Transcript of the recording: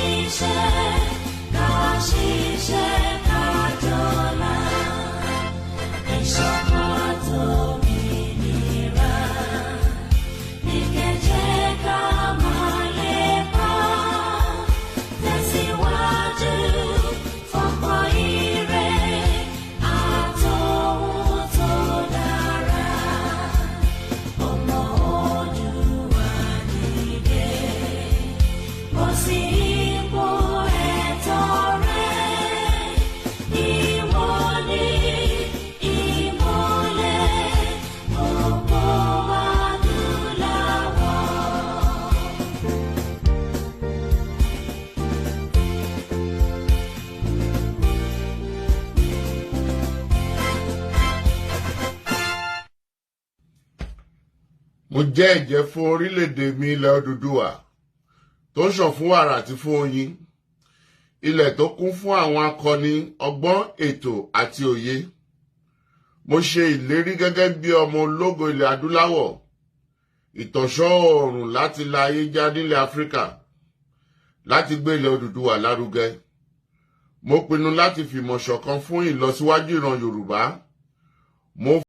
Ṣiṣẹ́, ká ṣiṣẹ́, ká jọlá. Ìṣọ̀kan tómìnira ní kẹ́ ká máa lépa. Tẹ̀síwájú fọ́pọ̀ ire àtòhun tó dára. Ọmọ Oòduà dìde, bọ́ sí ipò ẹ̀tọ́ rẹ. Ìwọ ni ìmọ́lẹ̀ gbogbo adúláwọ̀. Mo jẹ́ ẹ̀jẹ́ fún orílẹ̀-èdè mi, ilẹ̀ Odùduwà, tó ń ṣàn fún wàrà àti fún oyin, ilẹ̀ tó kún fún àwọn akọni, ọgbọ́n, ètò àti òye. Mo ṣe ìlérí gẹ́gẹ́ bí ọmọ ológo ilẹ̀ adúláwọ̀, ìtànṣán oòrùn láti la ayé já nílẹ̀ Áfíríkà, láti gbé ilẹ̀ Odùduwà lárugẹ. Mo pinnu láti fìmọ̀ ṣọ̀kan fún ìlọsíwájú ìran Yorùbá. Mo